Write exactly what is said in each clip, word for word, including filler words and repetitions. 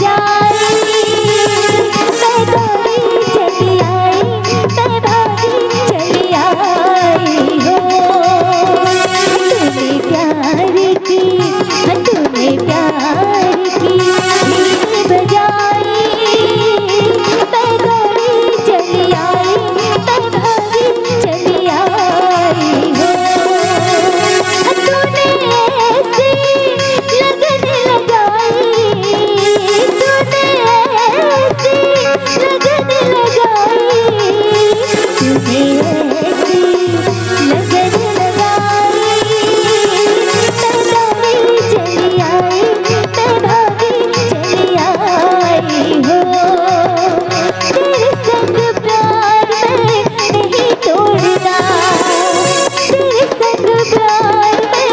जाई, मैं दौड़ी चली आई, मैं भागी चली आई हो। तूने प्यार की, तूने प्यार की बीन बजाई, मैं दौड़ी चली आई, मैं भागी चली आई हो। तूने ऐसी लगन लगाई, तूने ऐसी लगन लगाई, तूने ऐसी लगन लगाई, मैं दौड़ी चली आई, मैं भागी चली आई हो। तेरे संग प्यार मैं नहीं तोड़ना, तेरे संग प्यार मैं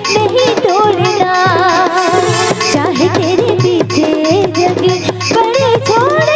नहीं तोड़ना, चाहे तेरे पीछे जग पड़े छोड़ना।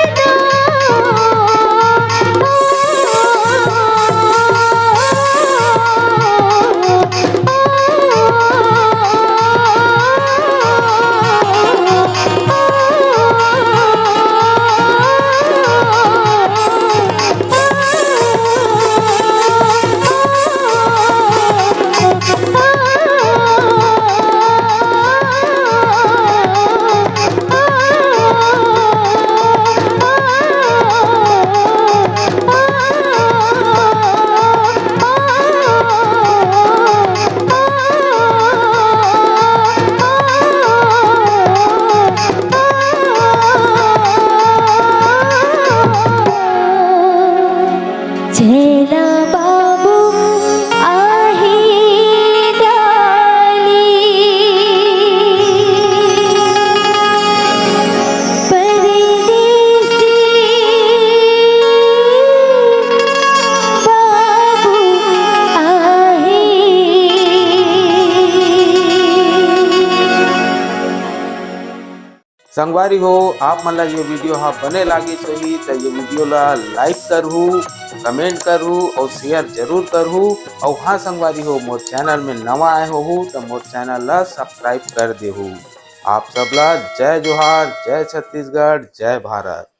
छैला बाबू आही डाली, परदेसी बाबू आही। संगवारी हो, आप मन ला ये वीडियो हा बने लागिस होही त ये वीडियो ला like करहू, comment करहू और share जरूर करहू। और हाँ संगवारी हो, मोर चैनल में नवा आए होहू त मोर चैनल ला subscribe कर देहू। आप सब ला जय जोहार, जय छत्तीसगढ़, जय भारत।